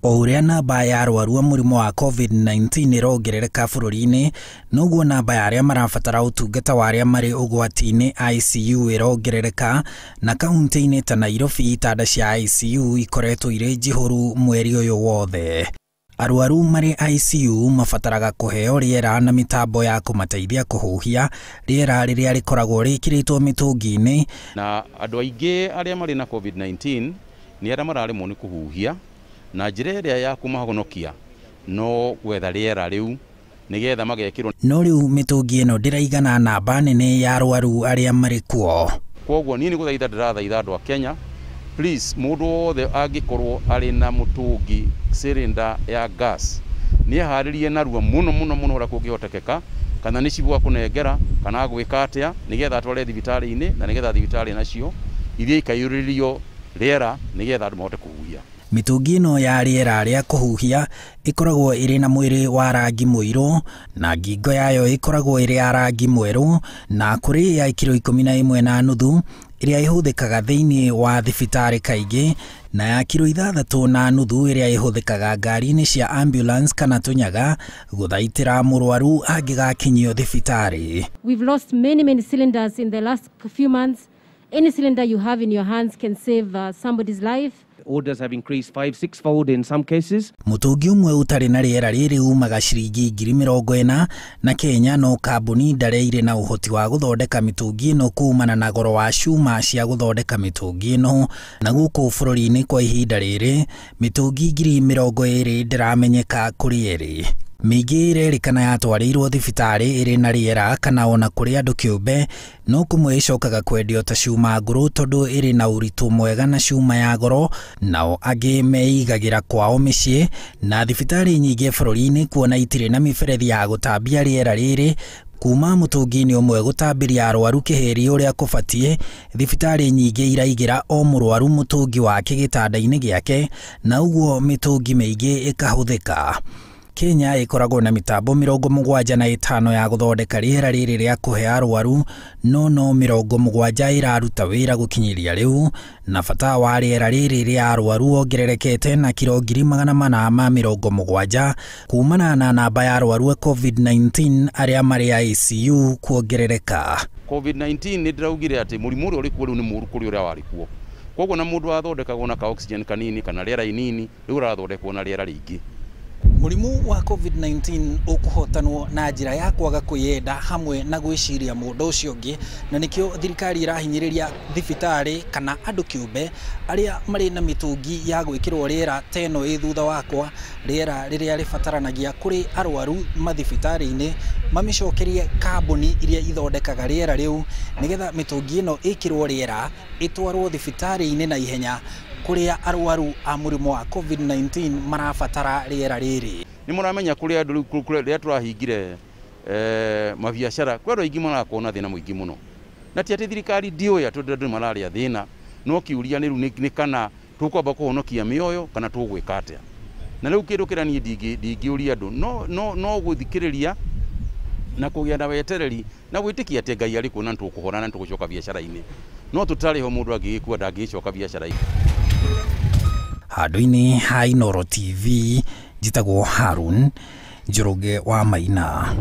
O ũrĩa namba ya arwaru a mũrimũ wa COVID-19 ĩrongerereka bũrũri-inĩ, noguo namba ya arĩa marabatara ũtungata wa arĩa marĩ ũgwati-inĩ ICU ĩrongerereka, na kaunti-inĩ ta Nairobi itanda cia ICU ikoretwo irĩ njihũru mweri ũyũ wothe. Arwaru marĩ ICU mabataraga kũheo rĩera na mĩtambo ya kũmateithia kũhuhia, rĩera rĩrĩa rĩkoragwo rĩkĩrĩtwo mĩtũngi-inĩ. Na andũ aingĩ arĩa marĩ na COVID-19 nĩ arĩa mararemwo nĩ kũhuhia, na njĩra ĩrĩa ya kũmahonokia no gwetha rĩera rĩu nĩgetha magekĩrwo. No rĩu mĩtũngi ĩno ndĩraigana namba nene ya arwaru arĩa marĩ kuo. Koguo niĩ nĩ gũthaitha ndĩrathaitha andũ a Kenya, please, mũndũ wothe angĩkorwo arĩ na mũtũngi cylinder ya gas nĩ eharĩrie narua mũno mũno mũno ũrĩa kũngĩhotekeka, kana nĩ cibũ akũnengera kana agwĩka atĩa, nĩgetha atware thibitarĩ-inĩ, na nĩgetha thibitarĩ nacio ithiĩ ikaiyũrĩrĩrio rĩera nĩgetha andũ mahote kũhuhia. Mĩtũngi ĩno ya rĩera rĩa kũhuhia ĩkoragwo ĩrĩ na mwĩrĩ wa rangi mũirũ na ngingo yayo ĩkoragwo ĩrĩ ya rangi mwerũ, na kũrĩ ya kiro 11.5 ĩrĩa ĩhũthĩkaga thĩinĩ wa thibitarĩ kaingĩ, na ya kiro 6.5 ĩrĩa ĩhũthĩkaga ngari-inĩ cia ambulance kana tũnyaga gũthaitĩra mũrwaru angĩgakinyio thibitarĩ. We've lost many, many cylinders in the last few months. Any cylinder you have in your hands can save somebody's life. Orders have increased 5-6-fold in some cases. Mũtũngi ũmwe ũtarĩ na rĩera rĩrĩ umaga ciringi 40,000 na Kenya, no kambuni ndare irĩ na ũhoti wa gũthondeka mĩtũngi ĩno kumana na goro wa cuma cia gũthondeka mĩtũngi ĩno. Na gũkũ bũrũri-inĩ kwa ihinda rĩrĩ mĩtũngi 20,000 ndĩramenyeka kũrĩ ĩrĩ. Mĩingĩ ĩrerĩkana yatwarĩirwo thibitarĩ ĩrĩ na rĩera kana ona kũrĩ andũ kĩũmbe, no kũmwe ĩcokaga kwendio ta cuma ngũrũ tondũ ĩrĩ na ũritũ mwega na cuma ya goro, nao angĩ meigagĩra kwao mĩciĩ. Na thibitarĩ nyingĩ bũrũri-inĩ kuona itirĩ na mĩberethi ya gũtambia rĩera rĩrĩ kuma mũtũngi-inĩ ũmwe gũtambĩria arwaru kĩhĩri ũrĩa kũbatiĩ, thibitarĩ nyingĩ iraigĩra o mũrwaru mũtũngi wake gĩtanda-inĩ gĩake, na ũguo mĩtũngi mĩingĩ ĩkahũthĩka. Kenya ĩkoragwo na mĩtambo 75 ya gũthondeka rĩera rĩrĩ rĩa kũhe arwaru, no 70 ĩraruta wĩra gũkinyĩria rĩu, na bata wa rĩera rĩrĩ rĩa arwaru wongererekete na kiro 470,000 kumana na namba ya arwaru a COVID-19 arĩa marĩ ICU kuongerereka. COVID-19 nĩ ndĩraugire atĩ mũrimũ ũrĩa ũrĩ kuo rĩu nĩ mũũru kũrĩ ũrĩa warĩ kuo. Koguo na mũndũ athondekagwo na ka oxygen kanini kana rĩera inini, rĩu ũrathondekwo na rĩera rĩingĩ. Mũrimũ wa COVID-19 ũkũhotanwo na njĩra ya kwaga kwĩyenda hamwe na gwĩciria mũndũ ũcio ũngĩ, na nĩkĩo thirikari ĩrahinyĩrĩria thibitarĩ kana andũ kĩũmbe arĩa marĩ na mĩtũngi ya gwĩkĩrwo rĩera ta ĩno ĩ thutha wakwa, rĩera rĩrĩa rĩbataranagia kũrĩ arwaru mathibitarĩ-inĩ, mamĩcokerie kambuni iria ithondekaga rĩera rĩu nĩgetha mĩtũngi ĩno ĩkĩrwo rĩera ĩtwarwo thibitarĩ-inĩ na ihenya kũrĩa arwaru a mũrimũ wa COVID-19 marabatara rĩera rĩrĩ. Nĩ mũramenya kũrĩa andũ rĩu rĩrĩa tũrahingire mabiacara, kwĩ andũ aingĩ marakorwo na thĩna mũingĩ mũno, na ti atĩ thirikari ndĩũĩ atĩ andũ mararĩa thĩna, no kĩũria nĩ rĩu nĩ kana tũkwamba kũhonokia mĩoyo kana tũgwĩka atĩa. Na rĩu kĩndũ kĩrĩa niĩ ndingĩũria andũ no gũthikĩrĩria na kũgĩa na wetereri na gwĩtĩkia atĩ Ngai arĩ kuo na nĩtũkũhona na nĩtũgũcoka biacara-inĩ. No tũtarĩ ho mũndũ angĩgĩkua ndangĩgĩcoka biacara-inĩ. Handũ-inĩ ha Inooro TV, njĩtagwo Harun Njoroge wa Maina.